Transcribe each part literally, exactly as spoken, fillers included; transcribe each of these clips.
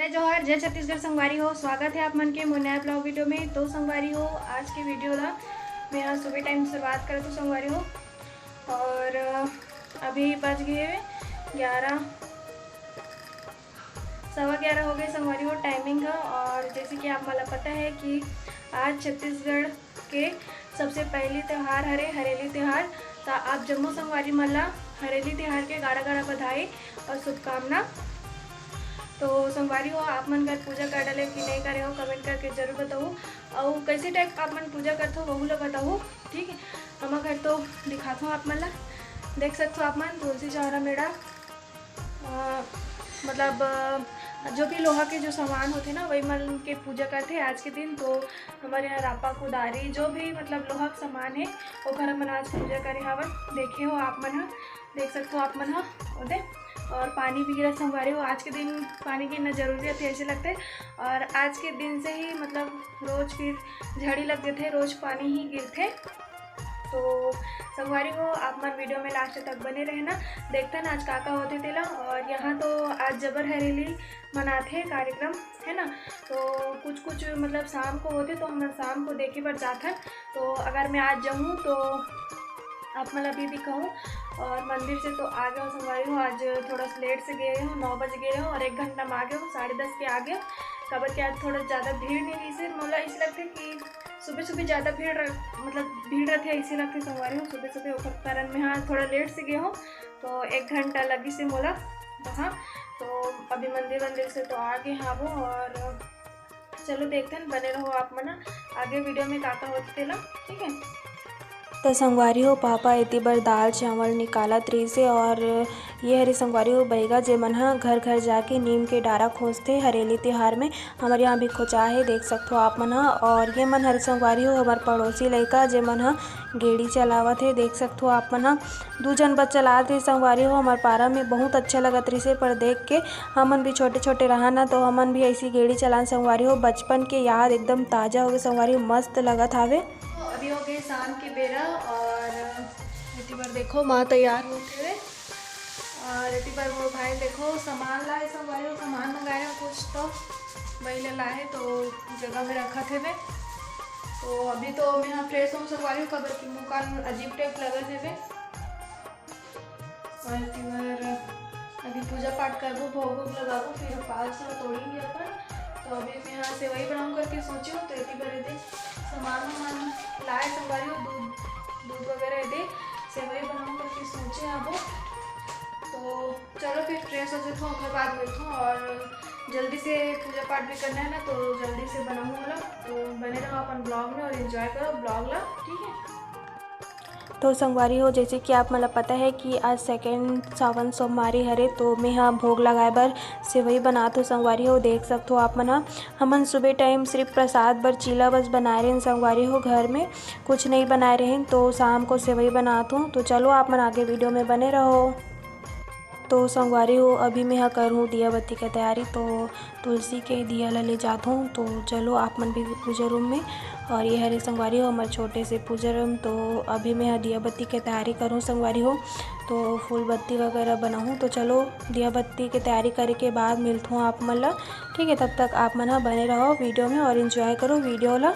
जोहार, जय छत्तीसगढ़ संगवारी हो, स्वागत है आप मन के मोर नया vlog video में। तो संगवारी हो, आज के video ला मैं आज सुबह time शुरुआत करत हूँ संगवारी हो। और, अ, अभी बज गए ग्यारह, सवा ग्यारह हो गए संगवारी हो timing है। और जैसे कि आप मन ला पता है कि आज छत्तीसगढ़ के सबसे पहली त्योहार हरे हरेली त्योहार। तो आप जम्मो संगवारी मन ला हरेली त्योहार के गाड़ा गाड़ा बधाई और शुभकामना। तो संगवारी हो, आप मन घर पूजा कर डाले कि नहीं करे हो, comment करके जरूर बताओ। और कैसे type आप मन पूजा करथो, वहू ला बताओ, ठीक है। हमर घर तो दिखाथो आप मन ला, देख सकथो आप मन, तुलसी चौरा मेड़ा, अ, मतलब, अ, जो भी लोहा के जो सामान होथे ना, वही मन के पूजा करथे आज के दिन। तो हमारे यहाँ रापा, कुदारी, जो भी मतलब लोहा के सामान है, ओकर हमन आज पूजा करे हवन। देखे हो आप मन ह, देख सकथो आप मन ह ओदे। और पानी भी गिरत संगवारी हो, आज के दिन पानी गिरना जरूरी रहथे ऐसे लगथे। और आज के दिन से ही मतलब रोज फिर झड़ी लग जथे, रोज पानी ही गिरथे। तो संगवारी हो, आप मन video में last तक बने रहना, देखथन आज का का होथे तेला। और यहाँ तो आज जबर हरेली मनाथे कार्यक्रम, है ना। तो कुछ कुछ मतलब शाम को होथे, तो हमन शाम को देखे बर जाथन। तो अगर मैं आज जाऊँ तो आप मन ला भी दिखाऊँ। और मंदिर से तो आ गए हो संगवारी हो, आज थोड़ा सा late से गए हो, नौ बजे गए हो और एक घंटा में आ गए हो, साढ़े दस के आ गए हो। काबर कि आज थोड़ा ज़्यादा भीड़ नहीं रही से, मोला ऐसे लगथे कि सुबह सुबह ज़्यादा भीड़ रह-, मतलब भीड़ रहथे, ऐसे लगथे संगवारी हो। सुबह सुबह ओकर कारण मैं हाँ थोड़ा late से गए हो, तो एक घंटा लगी से मोला वहाँ। तो अभी मंदिर वंदिर से तो आ गए हाँ वो। और चलो देखथन, बने रहो आप मन, आगे video में का का होथे तेला, ठीक है। तो संगवारी हो, पापा एती बर दाल चावल निकालत रहिसे और ये हरे संगवारी हो बैगा, जे मन ह घर घर जाके नीम के डारा खोजथे हरेली तिहार में। हमर यहाँ भी खोचा हे, देख सकथो आप मन ह। और ये मन हरे संगवारी हो हमर पड़ोसी लइका, जे मन ह गेड़ी चलावत हे, देख सकथो आप मन ह। दू झन बस चलात रहिस संगवारी हो, हमर पारा में बहुत अच्छा लगत रहिसे, पर देख के हमन भी छोटे छोटे रहन ना, तो हमन भी ऐसी गेड़ी चलान संगवारी हो। बचपन के याद एकदम ताजा हो गए संगवारी हो, मस्त लगत हावे। तो अभी हो गए शाम के बेरा और एती बर देखो माँ तैयार होके हुए। और एती बर मोर भाई देखो सामान लाए संगवारी हो, सामान मंगाए हो कुछ तो वही ले लाए तो जगह में रखत हेवे। तो अभी तो मैं यहाँ fresh हूँ संगवारी हो, काबर कि मुँह कान अजीब type लगत हेवे। और एती बर अभी पूजा पाठ करबो, भोग वोग लगाबो, फिर उपास ला तोड़ेंगे अपन। तो अभी मैं यहाँ सेवई बनाऊँ करके सोची हूँ, तो एती बर एदे सामान वामान लाए संगवारी हो, दूध दूध वगैरह एदे सेवई बनाऊँ करके सोचे हबो। तो चलो फिर fresh हो जाथो, ओकर बाद मिलथो और जल्दी से पूजा पाठ भी करना है ना, तो जल्दी से बनाऊँ वाला। तो बने रहो अपन vlog में और enjoy करो vlog ला, ठीक है। तो संगवारी हो, जैसे कि आप मन ला पता है कि आज second सावन सोमवारी हरे, तो मैं हा भोग लगाए बर सेवई बनात हो संगवारी हो। देख सकथो आप मन हा, हमन सुबह time सिर्फ प्रसाद बर चीला बस बनाए रहेन संगवारी हो, घर में कुछ नहीं बनाए रहेन, तो शाम को सेवई बनात हो। तो चलो आप मन आगे video में बने रहो। तो संगवारी हो, अभी मैं हा करहूँ दिया बत्ती के तैयारी। तो तुलसी के दिया ला ले जात हूँ। तो चलो आप मन भी पूजा room में। और ये हरे संगवारी हो हमर छोटे से पूजा room। तो अभी मैं हा दिया बत्ती के तैयारी करूँ संगवारी हो, तो फूल बत्ती वगैरह बनाऊँ। तो चलो दिया बत्ती के तैयारी करे के बाद मिलत हूँ आप मन ला, ठीक है। तब तक आप मन हा बने रहो video में और enjoy करो video ला।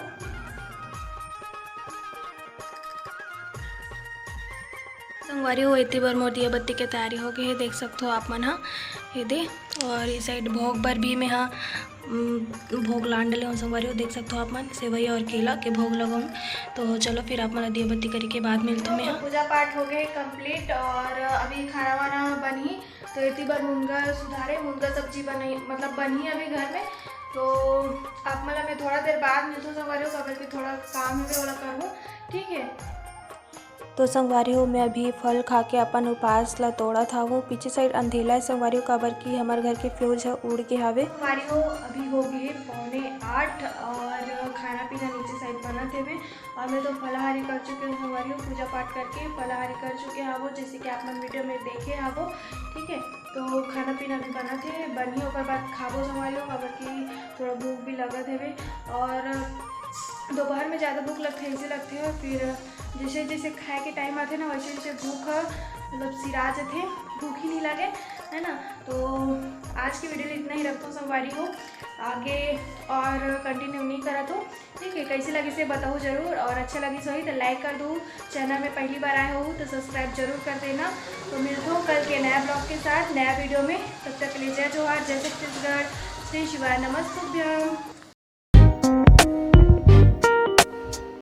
संगवारी हो, एती बर मोर दिया बत्ती के तैयारी हो गई है, देख सकथो आप मन हा एदे। और ये side भोग बर भी मैं हा, उम, भोग लान डले हूँ संगवारी हो, देख सकथो आप मन, सेवई और केला के भोग लगाऊँ। तो चलो फिर आप मन ला दिया बत्ती करे के बाद मिलत हूँ मैं हा। पूजा पाठ हो गए complete और अभी खाना वाना बनही, तो एती बर मुनगा सुधारे, मुनगा सब्जी बनही, मतलब बनही अभी घर में। तो आप मन ला मैं थोड़ा देर बाद मिलत हूँ संगवारी हो, काबर कि थोड़ा काम है, ओला करहूँ, ठीक है। तो संगवारी हो, मैं अभी फल खा के अपन उपास ला तोड़त हावों। पीछे side अंधेला है संगवारी हो, काबर कि हमर घर के fuse ह उड़ गे हावे। संगवारी हो, अभी हो गए पौने आठ और खाना पीना नीचे side बनत हेवे और मैं तो फलाहारी कर चुके हूँ संगवारी हो, पूजा पाठ करके फलाहारी कर चुके हावों, जैसे कि आप मन video में देखे हावो, ठीक है। तो खाना पीना भी बनत हे, बनही ओकर बाद खाबो संगवारी हो, काबर कि थोड़ा भूख भी लगत हेवे और दोपहर में ज़्यादा भूख लगथे, ऐसे लगथे, फिर जैसे जैसे खाए के time आथे ना, वैसे वैसे भूख ह मतलब सिरा जथे, भूख ही नहीं लगे। है ना। तो आज की वीडियो इतना ही रखत हों संगवारी हो, आगे और कंटिन्यू नहीं करत हों। ठीक है, कैसे लगिस हे बताहू जरूर, और अच्छा लगिस होही तो लाइक कर दू, चैनल में पहली बार आए हो तो सब्सक्राइब जरूर कर देना। तो मिलत हों कल के नया ब्लॉग के साथ, नया वीडियो में। तब तक के लिए जय जोहार, जय छत्तीसगढ़, श्री शिवाय नमस्तुभ्यम।